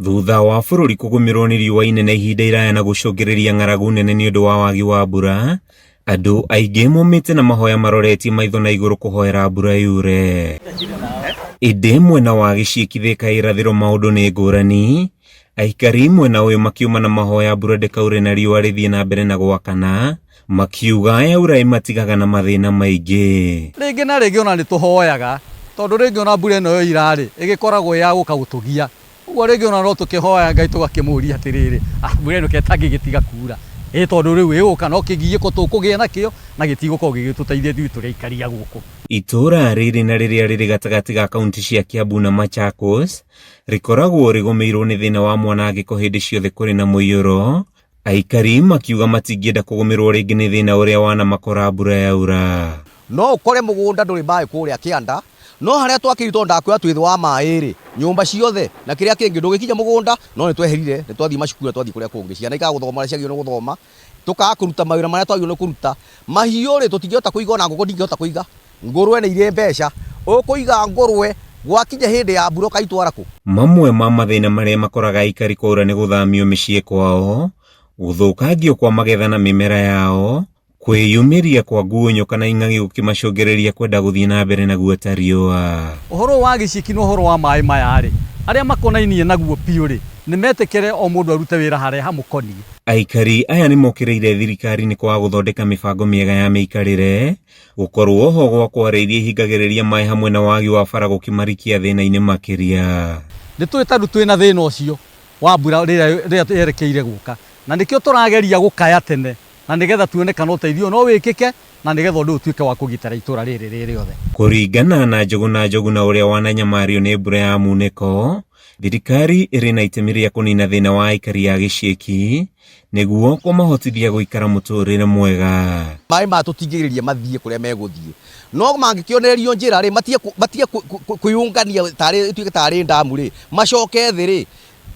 Thutha wa bũrũri kũgũmĩrwo nĩ riũa inene ihinda iraya na gũcũngĩrĩria ng'aragu nene nĩũndũ wa wagi wa mbura, andũ aingĩ momĩte na mahoya maroretie maitho na igũrũ kũhoera mbura yure. Ĩndĩ mwena wa Gĩciĩki Thĩka ya irathĩro maũndũ nĩ ngũrani, aikari mwena ũyũ makiuma na mahoya mbura ndĩkaure na riũa rĩthiĩ na mbere na gwakana, makiuga yaura ĩmatigaga na mathĩna maingĩ. Rĩngĩ na rĩngĩ ona nĩ tũhoyaga tondũ rĩngĩ ona mbura ĩno yoira-rĩ, ĩgĩkoragwo ĩ ya gũka gũtũgia. Ũguo rĩngĩ ona no tũkĩhoya Ngai tũgakĩmũria atĩrĩrĩ, ah, mbura ĩno ĩtangĩgĩtiga kuura, ĩ tondũ rĩu ĩgũka no kĩgiĩko tũkũgĩa nakĩo na gĩtigũkorwo gĩgĩtũteithia ithuĩ tũrĩ aikari a gũkũ. Itũũra rĩrĩ na rĩrĩa rĩrĩ gatagatĩ ga kaunti cia Kiambu na Machakos, rĩkoragwo rĩgũmĩirwo nĩ thĩna wa mwanangĩko hĩndĩ ciothe kũrĩ na mũiyũro, aikari makiuga matingĩenda kũgũmĩrwo rĩngĩ nĩ thĩna ũrĩa wanamakora mbura yaura. No ũkore mũgũnda ndũrĩ maĩ kũrĩa kĩanda, no harĩa twakĩrire tondũ ndakwĩra twĩ thĩ wa maĩ-rĩ, nyũmba ciothe na kĩrĩa kĩngĩ ndũgĩkinya mũgũnda, no nĩ tweherire, nĩ twathiĩ macukuru na twathiĩ kũrĩa kũngĩ. Ciana ikaga gũthoma ũrĩa ciagĩrĩirwo nĩ gũthoma, tũkaga kũruta mawĩra marĩa twagĩrĩirwo nĩ kũruta. Mahiũ-rĩ, tũtingĩhota kũiga ona ngũkũ ndingĩhota kũiga. Ngũrwe nĩ irĩ mbeca, ũkũiga ngũrwe gwakinya hĩndĩ ya mbura ũkaitwara kũ? Mamwe ma mathĩna marĩa makoraga aikari kwaura nĩ gũthamio mĩciĩ kwao, gũthũkangio kwa magetha na mĩmera yao, Kwĩyumĩria kwa nguũnyo kana ing'ang'i gũkĩmacũngĩrĩria kwenda gũthiĩ na mbere na guota riũa. Ũhoro ũyũ wa gĩciiki na ũhoro wa maĩ maya-rĩ, arĩa makonainie naguo biũ-rĩ, nĩmetĩkĩre o mũndũ arute wĩra harĩa hamũkoniĩ. Aikari aya nĩmokĩrĩire thirikari nĩ kwaga gũthondeka mĩbango mĩega ya mĩikarĩre, gũkorwo ho gwa kware iria ihingagĩrĩria maĩ hamwe na wagi wa bara gũkĩmarikia thĩna-inĩ makĩria. Nĩtũĩ tondũ twĩna thĩna ũcio wa mbura rĩrĩa yerekeire gũka, na nĩkĩo tũrageria gũkaya tene na nĩgetha tuone kana ũteithio no wĩkĩke na nĩgetha ũndũ ũyũ ũtuĩke wa kũgitĩra itũra rĩrĩ rĩ rĩothe. Kũringana na Njũgũna Njũgũna ũrĩa wananyamario nĩ mbura ya munĩko, thirikari ĩrĩ na itemi rĩa kũnina thĩna wa aikari a gĩciĩki nĩguo kũmahotithia gũikara mũtũrĩre mwega. Maĩ maya tũtingĩgirĩrĩria mathiĩ kũrĩa megũthiĩ, no mangĩkĩonererio njĩra rĩ, matige kwĩyũngania tarĩ ĩtuĩke tarĩ ndamu rĩ, macoke thĩ rĩ,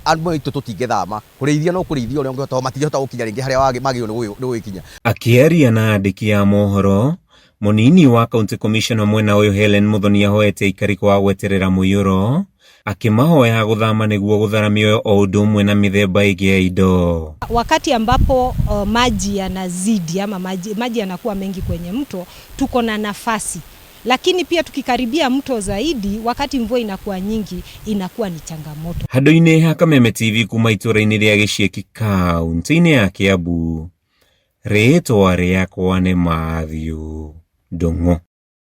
andũ aitũ tũtingĩthama. Kũrĩithia no kũrĩithia ũrĩa ũngĩhota, matingĩhota gũkinya rĩngĩ harĩa magĩrĩirwo nĩ gũgĩkinya. Akĩaria na andĩki a mohoro, mũnini wa County Commissioner mwena ũyũ Hellen Muthoni ahoete aikari kwaga gweterera mũiyũro, akĩmahoya gũthama nĩguo gũthara mĩoyo o ũndũ ũmwe na mĩthemba ĩngĩ ya indo. Wakati ambapo maji yanazidi ama maji yanakuwa mengi kwenye mto, tuko na nafasi. Lakini pia tukikaribia mto zaidi, wakati mvua inakuwa nyingi, inakuwa ni changamoto. Handũ-inĩ ha Kameme TV kuma itũũra-inĩ rĩa Gĩciĩki kaunti-inĩ ya Kiambu, rĩtwa rĩakwa nĩ Matthew Ndung'u.